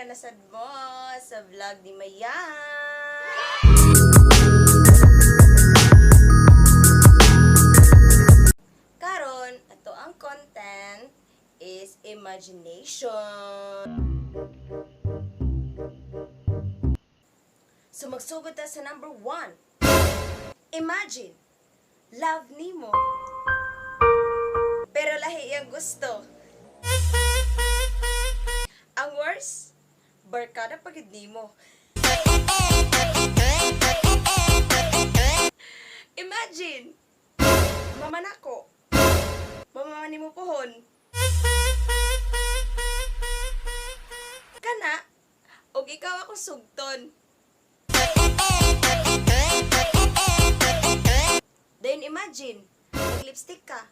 na sad mo sa vlog ni Mayan. Karon, ato ang content is imagination. So magsugod ta sa number 1. Imagine, love nimo. Pero lahi iyang gusto. Ang worst, barkada pa gid nimo. Imagine, mama nako. Mama nimo pohon. Kana, og ikaw ako sugton. Then imagine, nag-lipstick ka,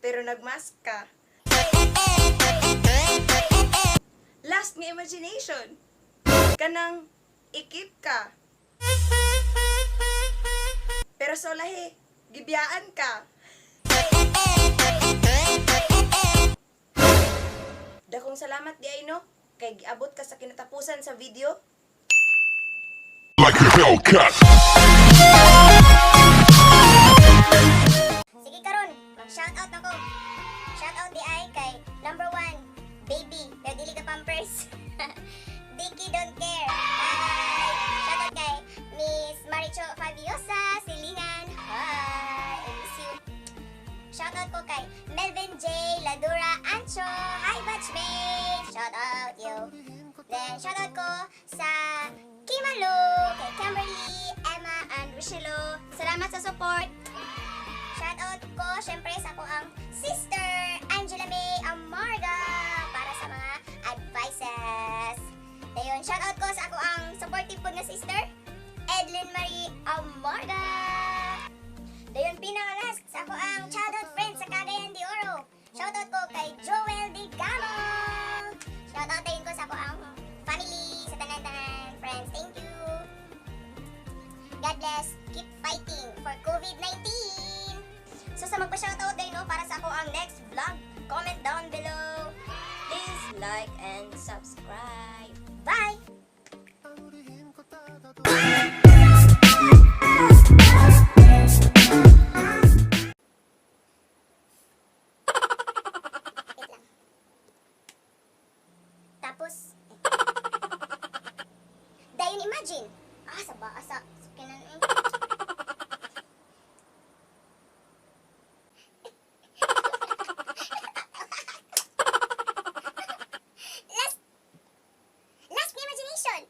pero nagmask ka. Last nga imagination, kanang ikip ka. Pero sa lahi, gibiyaan ka. Dakong salamat di ay no, kay giabot ka sa kinatapusan sa video. Like a Hellcat. Sige karon, mag-shoutout ako. Shoutout di ay kay number 1, baby, pero dili ka Pampers. Dicky don't care. Hi! Shoutout kay Miss Maricho Fabiosa, Silingan. Hi! I miss you. Shoutout ko kay Melvin J. Ladura Ancho. Hi, batchmate! Shoutout you. Then, shoutout ko sa Kimalo, kay Kimberly, Emma, and Richelo. Salamat sa support. Shoutout ko, syempre, sa ako ang sister, Angela May Amarga, para sa mga advices. Dayon, shoutout ko sa ako ang supportive po nga sister, Edlin Marie Amarga. Dayon, pinaka-last, sa ako ang childhood friend sa Cagayan de Oro. Shoutout ko kay Joel Digamo. Shoutout din ko sa ako ang family, sa tanan-tanan, friends. Thank you. God bless. Keep fighting for COVID-19. So sa magpa-shoutout din no, para sa ako ang next vlog, comment down below. Please like and subscribe. Bye! Wait lang. Tapos, eh. Dayon imagine. Ah, sa ba, sa kinan eh. Last, last imagination.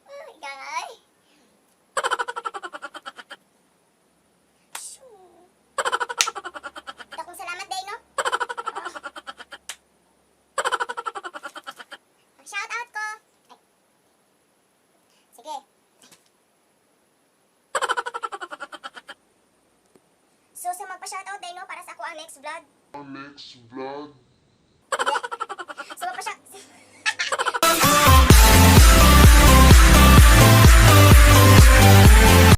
Oh, ikaw nga, ay. Shoo. Dakong salamat day, no? Oh. Shout out ko. Ay. Sige. So sa magpa-shoutout day, no, para sa ako ang next vlog. Next vlog.